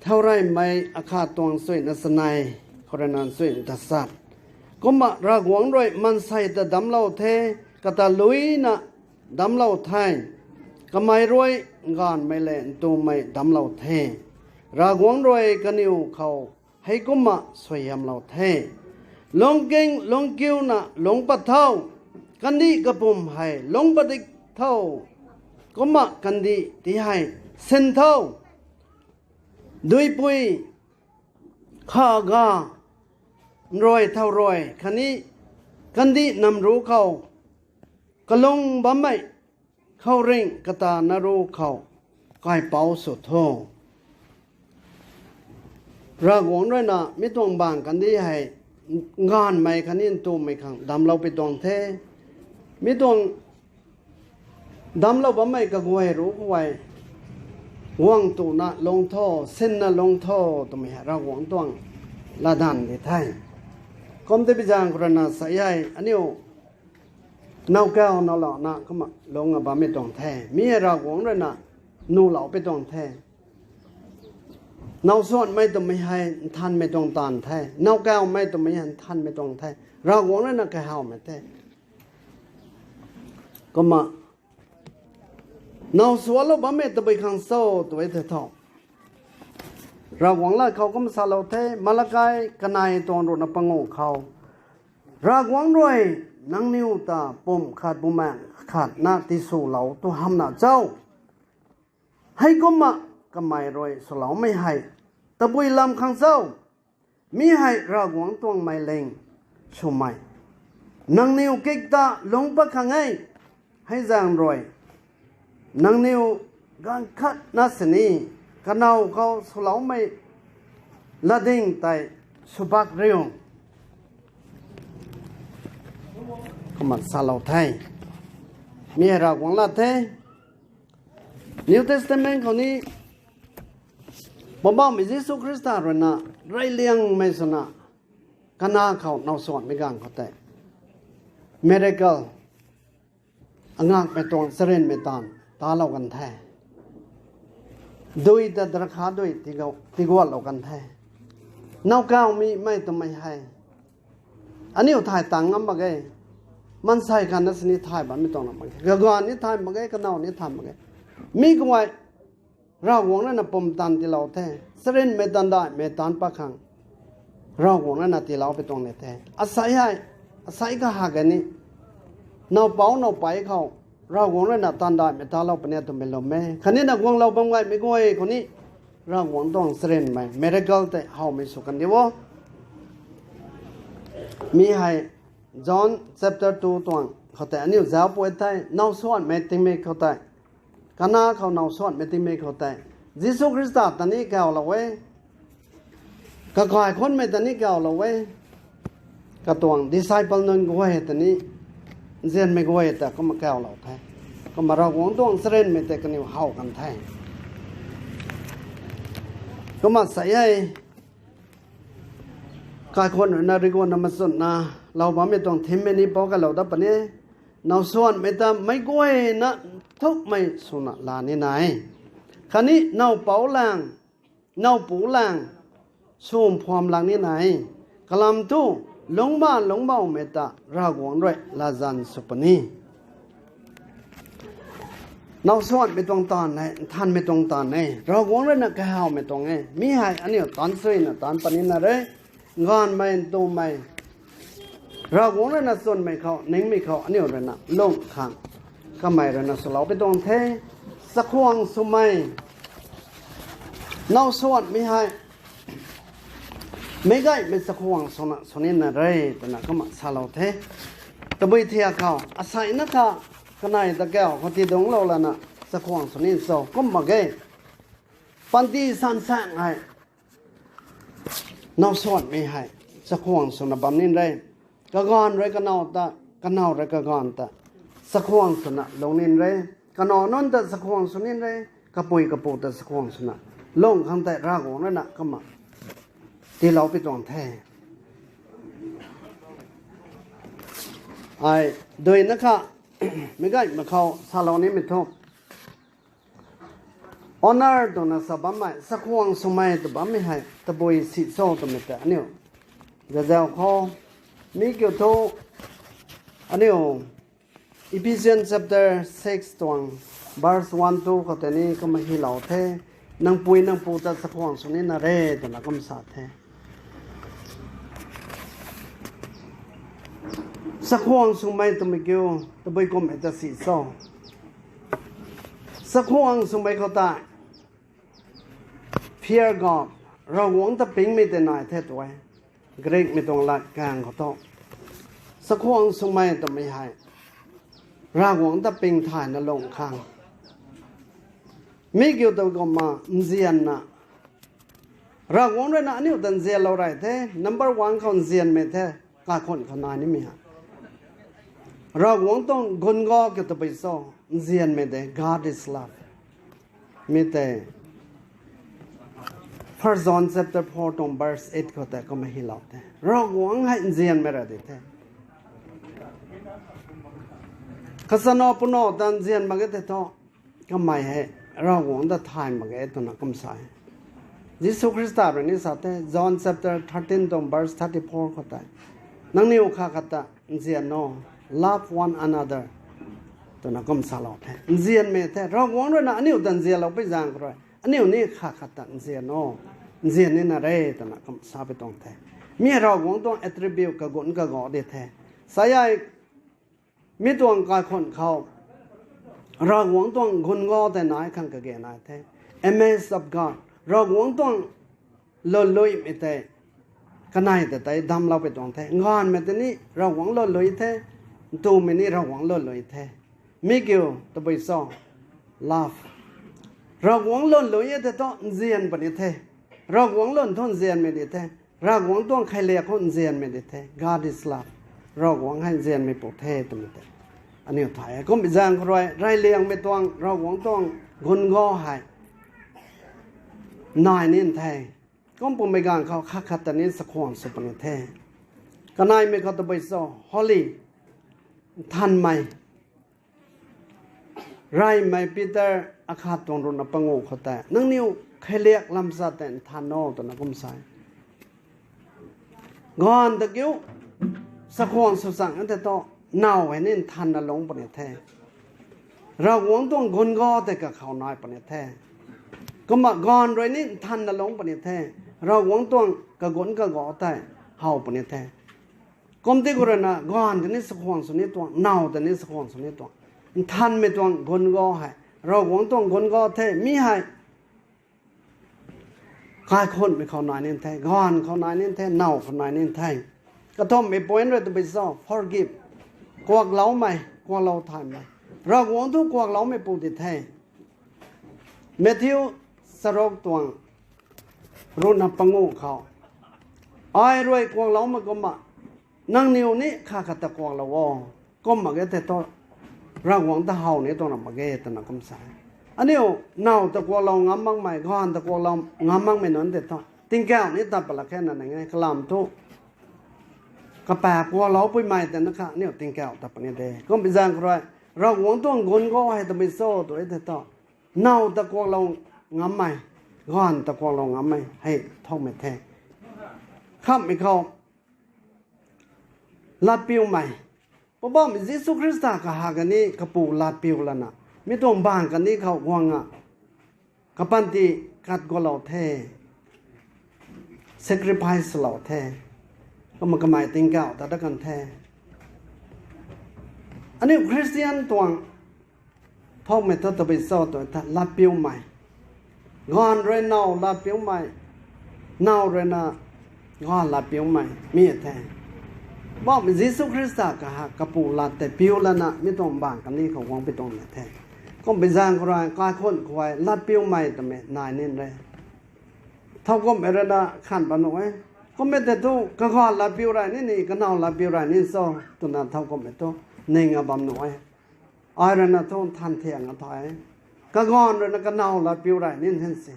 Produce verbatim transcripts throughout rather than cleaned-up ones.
Thaureymei akhat tuang suina chanei, khou rui na suina tachat. Kumna Ravguangc rui maansei ta damclou the, kata luina damclou the. Kamei rui gaanvmei le ntumei damclou the. Ravguangc rui kaniw khou heikumna suaihiamlou the. Lungking lungkiuna lungc pat tho, kandih kapwm hei lungc padik tho. Kumna kandih ti hei sin tho. Duipui, khaga, nrui thau rui khatni kandih namru khou kalung bammei khouringh kata naru khou kaipouc sw tho. Ravguangc rui na mi tuang bang kandih hei gaanvmei khatni ntumei khang damclou pi tuang the. Mi tuang damclou bammei kaguay ru khou guang tuna lungc tho, sinna lungc tho twmei hei Ravguangc tuang latdanv di the. Kum tei bi zaeng khou rui na sa e, aniu nowkaw nowlouna kumna lungc a bammei tuang the. Mi hei Ravguangc rui na nuhlou pi tuang the. Nowsuanhmei twmei hei nthanmei tuang taanv the. Nowkawmei twmei hei nthanmei tuang the. Ravguangc rui na kahawmei the. Kumna nowsuanhlou bammei tabui khang cho tw e the tho. Ravguangc lat khou kumna salou the, Malakai kanei tuang ruhna panguh khou, Ravguangc rui nangniw ta pumh khat bumaengh khatna tiswlou tu hamhna cho? Heikumna kamei rui swloumei hei tabui lam khang cho? Mi hei Ravguangc tuang meiling swmei, nangniw kik ta lungc pat khang e. Hei zaeng rui nangniw ganv khatna sini kanow khou swloumei latding tei swbak riu. Kumna salou the. Mi hei Ravguangc lat the. New Testament khou ni Poubauhmei Jisu Khrista rui na reyliangmei swna Kana khou nowsuanhmei ganv khou tei miracle, angakmei tuang charynmei taanv talou kan the. Dui ta darakha dui tigu- tiguatlou kan the. Nowkawmei mei twmei hei aniu thay tang ngam mak ge. Maansei khatna sini thay bammei tuang lam mak ge. Kaganv ni thay mak ge, kanow ni thay mak ge. Mi kaguay Ravguangc rui na pumtan tiilou the. Charynmei taanv daihmei taanv pat khang Ravguangc rui na tiilou pi tuang ni the. Asei hei, asei kahak e ni, nowpouc nowpei khou Ravguangc rui na taanv daihmei talou puni twmei lwm e. Khatni na guanglou bam gaymei guay khou ni Ravguangc tuang charynmei miracle tei howmei sw kan di o. Mi hei John chapter two tuang khou tei aniu zauc pui the, nowsuanhmei tingmik khou tei, Kana khou nowsuanhmei tingmik khou tei Jisu Khrista ta ni kawlou e. Kakaikhunmei ta ni kawlou e. Katuang disciple nunc guay ta ni, nzianmei guay ta kumna kawlou the. Kumna Ravguangc tuang charynmei tei kaniw how kan the. Kumna sa e, kaikhunc rui na riguanna machunna lou bammei tuang thimmei ni pou kalou dat puni. Nowsuanhmei ta meic guayna nthukmei swna laa ni nai. Khatni nowpouc lang, nowpu lang, sw phuam lang ni nai. Kalam thu, lungcbaanv lungcbaumei ta Ravguangc rui latzan sw puni. Nowsuanhmei tuang taanv e, nthanmei tuang taanv e, Ravguangc rui na kahawmei tuang e. Mi hei aniu taanc suina taanc puni na re. Gaanvmei, ntumei, Ravguangc rui na chwnmei khou, ningmei khou aniu rui na lung khang kamei rui na swlou pi tuang the. Chakhwang swmei, nowsuanhmei hei meic gaymei chakhwang swna sw ni na re twna kumna salou the. Tabui thiak khou asei na kha kanei ta kau khou tidungclou lana chakhwang sw ni cho kum mak ge. Panty sansaeng hei nowsuanhmei hei chakhwang swna bam ni re. Kaganv rui kanow ta, kanow rui kaganv ta chakhwang swna lung ni re. Kanow nunc ta chakhwang sw ni re. Kapui kapu ta chakhwang swna lung khang tei Ravguangc rui na kumna tiilou pi tuang the. Ai, dui na kha, meic gaymei khou salou nimei thu, Honor twna sa bammei, sakhwang swmei tw bammei hei tabui si cho twmei tei aniu zazau khou, mi kiu thu, aniu Ephesians chapter six tuang verse one two khou tei ni kumna hylou the, nang pui nang pu ta sakhwang sw nina re twna kum sa the. Sakhwang swmei twmei kiu, tabui kummei ta si cho. Sakhwang swmei khou tei, fear God, Ravguangc ta pingmei tei nai the tw e. Greekmei tuang lat kang khou thu, sakhwang swmei twmei hei Ravguangc ta ping thayna lung khang, mi kiu ta kumna nzianna, Ravguangc rui na aniu ta nzianlou rey the. Number one khou nzianmei the, kaikhun khou nai nimei hei Ravguangc tuang gun ga kiu tabui cho, nzianmei de, God is love. Mi tei First John chapter four tuang verse eight khou tei kumna hylou the, Ravguangc hei nzianmei ra di the. Kachana punac ta nzian mak ge tei thu, kamei hei Ravguangc ta thay mak ge twna kum sa e. Jisu Khrista rui ni sa the, John chapter thirteen tuang verse thirty four khou tei, nangniw khat khat ta nzian o, love one another, twna kum salou the. Nzianmei the, Ravguangc rui na aniu ta nzianlou pui zaeng khou rui, aniu ni khat khat ta nzian o, nzian nina re twna kum sa pui tuang the. Mi Ravguangc tuang attribute kagun kaga di the. Sa e, mi tuang kaikhun khou Ravguangc tuang gun ga tei nai khang kage nai the. Image of God, Ravguangc tuang lwnluimei tei kanei ta tei damclou pui tuang the. Nganvmei tei ni Ravguangc lwnlui the, ntumei ni Ravguangc lwnlui the. Mi kiu tabui cho, love. Ravguangc lwnlui e tei thu nzian puni the. Ravguangc lwn thu nzianmei di the. Ravguangc tuang kheiliak khou nzianmei di the. God is love. Ravguangc hei nzianmei pu the twmei tei aniu thay e. Kummei zaeng khou rui reyliangmei tuang Ravguangc tuang gun ga hei nai nin the. Kum pumei ganv khou khat khat ta ni sakhwang sw puni the. Kaneimei khou tabui cho, holy, nthanmei. Reymei Peter akhat tuang ruhna panguh khou tei, nangniw kheiliak lamcha tei nthan o twna kum sa e. Ganv ta kiu sakhwang sw chang e tei thu, naw hei ni nthanna lungc puni the. Ravguangc tuang gun ga tei kakhou nai puni the. Kumna ganv rui ni nthanna lungc puni the. Ravguangc tuang kagun kaga tei how puni the. Kumti khou rui na ganv ta ni sakhwang sw ni tuang, naw ta ni sakhwang sw ni tuang. Nthanmei tuang gun ga hei Ravguangc tuang gun ga the, mi hei kaikhunmei khou nai nin the, ganv khou nai nin the, naw khou nai nin the. Kathumhmei point rui tabui cho, forgive. Kuakloumei, kuaklou thaymei. Ravguangc thu kuakloumei pu di the. Matthew charuk tuang ruhna panguh khou, ai rui kuakloumei kumna, nangniw ni khat khat ta kuaklou o. Kum mak ge tei thu, Ravguangc ta how ni tuang ram mak ge twna kum sa e. Aniu naw ta kuaklou ngam makmei, ganv ta kuaklou ngam makmei nunc tei thu, tingkauh ni tat pat lak khe na ning e, kalam thu. Kapac kuaklou puimei tei na kha aniu tingkauh tat puni de. Kummei zaeng khou rui, Ravguangc tuang gun ga hei tabui cho tw e tei thu, naw ta kuaklou ngammei, ganv ta kuaklou ngammei hei thowmei the. Khamhmei khou, latpiumei. Poubauhmei Jisu Khrista kahak kani kapu latpiu lana, mi tuang bang kani khou guang a, kapanty kat gualou the, sacrifice lou the, kumna kamei tingkauh ta dat kan the. Aniu Christian tuang thowmei thu tabui cho tw tha, latpiumei. Ganv rui naw latpiumei, naw rui na ganv latpiumei mi the. Poubauhmei Jisu Khrista kahak kapu lat tei piu lana mi tuang bang kani khou guang pi tuang ni the. Kummei zaeng khou rui kaikhun khou latpiumei twmei nai nin re. Thowkumhmei rui na khan bam nuh e. Kummei tei thu kaganv latpiu rey ni ni, kanaw latpiu rey ni cho twna thowkumhmei thu ning a bam nuh e. Ai rui na thu nthan thiang a thay e. Kaganv rui na kanaw latpiu rey ni hen si.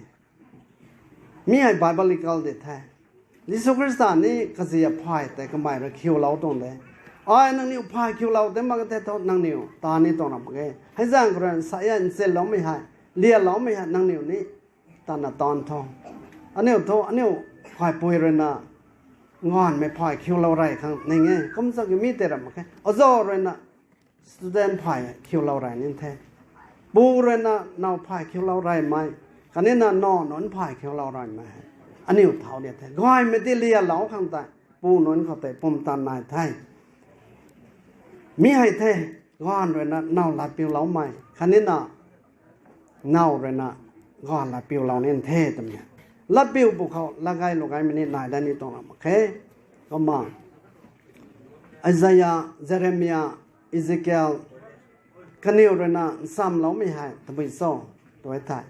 Mi hei biblical di the. Jisu Khrista ni kazi a phay tei kamei rui khiulou tuang de. Ai nangniw phay khiulou tei mak ge tei thu nangniw ta ni tuang ram mak ge. Hei zaeng khou rui sa e, nchinloumei hei lialoumei hei nangniw ni tana taanv tho. Aniu thu, aniu khaipui ruina gaanvmei phay khiulou rey khang ning e, kum sa ki mi tei ram mak khe. Aza ruina student phay khiulou rey nin the. Pu ruina now phay khiulou reymei, khatnina naw nunc phay khiulou reymei hei aniu thau ni the. Gaymei ti lialou khang tei pu nunc khou tei pumtan nai the. Mi hei the, gaanv ruina now latpiuloumei, khatnina now ruina gaanv latpiulou nin the twmei. Latpiu pwkhou latgay lou gaymei ni nai dat ni tuang ram mak khe. Kumna Isaiah, Jeremiah, Ezekiel, kaniw ruina nsamloumei hei tabui cho tw e thei,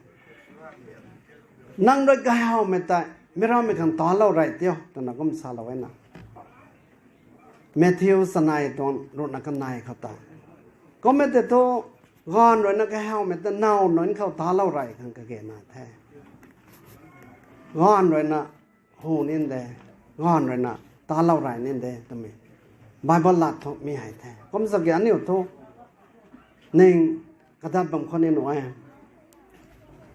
nang rui kahawmei tei mi rammei khang taanclou rey tio twna kum salou e na. Matthew chanei tuang ruhna kanei khou ta, kummei tei thu, gaanv ruina kahawmei ta now nunc khou taanclou rey khang kage na the. Gaanv ruina hu nin de, gaanv ruina taanclou rey nin de twmei Bible lat thu mi hei the. Kum sa ki aniu thu ning kadat bam khou ni nuh e.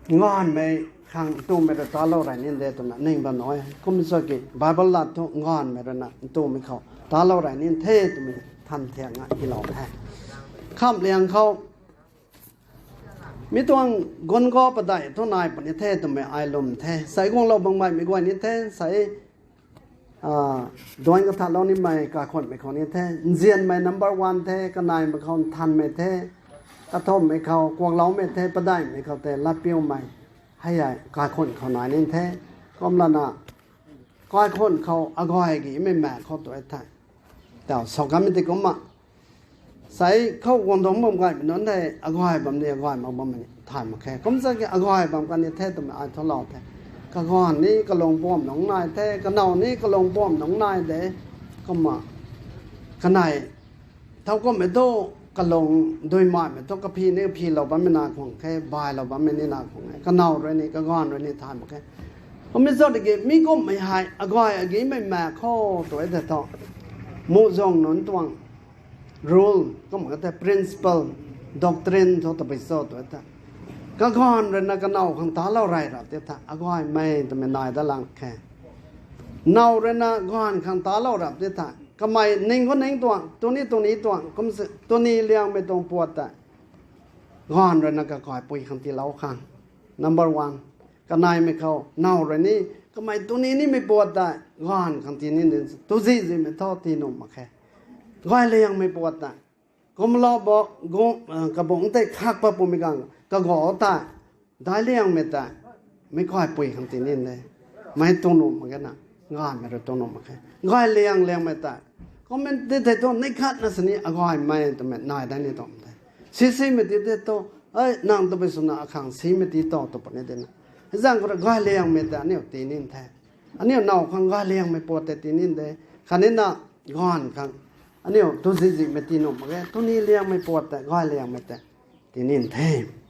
Gaanvmei khang ntumei rui taanclou rey nin de twna ning bam nuh e. Kum sa ki Bible lat thu gaanvmei ruina ntumei khou taanclou rey nin the twmei than thiak nga hilou the. Khamhliang khou mi tuang gunga padeih thu nai puni the twmei ai lwm the. Sei guanglou bangmei mei guay ni the, sei duanc kathatlou nimei kaikhunhmei khou ni the. Nzianmei number one the, kaneimei khou nthanmei the, kathumhmei khou kuakloumei the, padeihmei khou tei latpiumei. Hei hei kaikhunc khou nai nin the. Kumlana kaikhunc khou agay gimei maek khou tu e thei, tau sa kamei tei kumna sei khou guang dungc bam gaymei nunc thei agay bam ni agay mak bammei thay mak khe. Kum sa ki agay bam kan ni the twmei ai thulou the. Kagaanv ni kalung pam nungc nai the, kanow ni kalung pam nungc nai de. Kumna kanei thowkumhmei thu kalung duimaimei thu kaphi ni philou bammei na khang khe, bailou bammei ni na khang e. Kanow rui ni kagaanv rui ni thay mak khe. Kummei cho tiki mi kumhmei hei agay agimei maek khou tu e thei thu, muhzwng nunc tuang rule kum ka the, principle, doctrine thu tabui cho tu e thei, kagaanv ruina kanow khang taanclou rey rap ti thei agaymei twmei nai dat lang khe. Now ruina gaanv khang taanclou rap ti thei kamei ning khou ning tuang, tuni tuni tuang, kum se tuni liangmei tuang puat tei gaanv ruina kakaipui khang tiilou khang. Number one, kaneimei khou now rui ni kamei tuni nimei puat tei gaanv khang tii ni de, tu zizimei thu tii nuh mak khe. Gay liangmei puat tei kumlou bo, kabungc tei khak pat pumei ganv kago tei daic liangmei tei meic kaipui khang tii ni de. Mei tuang nuh mak khe na, gaanvmei rui tuang nuh mak khe. Gay liang liangmei tei kummei ti thei thu neih khatna sini agaymei twmei nai dat ni tuang the. Sisimei ti thei thu, ei nang tabui swna akhang simei ti tho tw puni de na. Hei zaeng khou rui gay liangmei tei aniu tii ni the. Aniu now khang gay liangmei puat tei tii ni de. Khatnina gaanv khang aniu tu zizimei tii nuh mak khe, tuni liangmei puat tei gay liangmei tei tii ni the.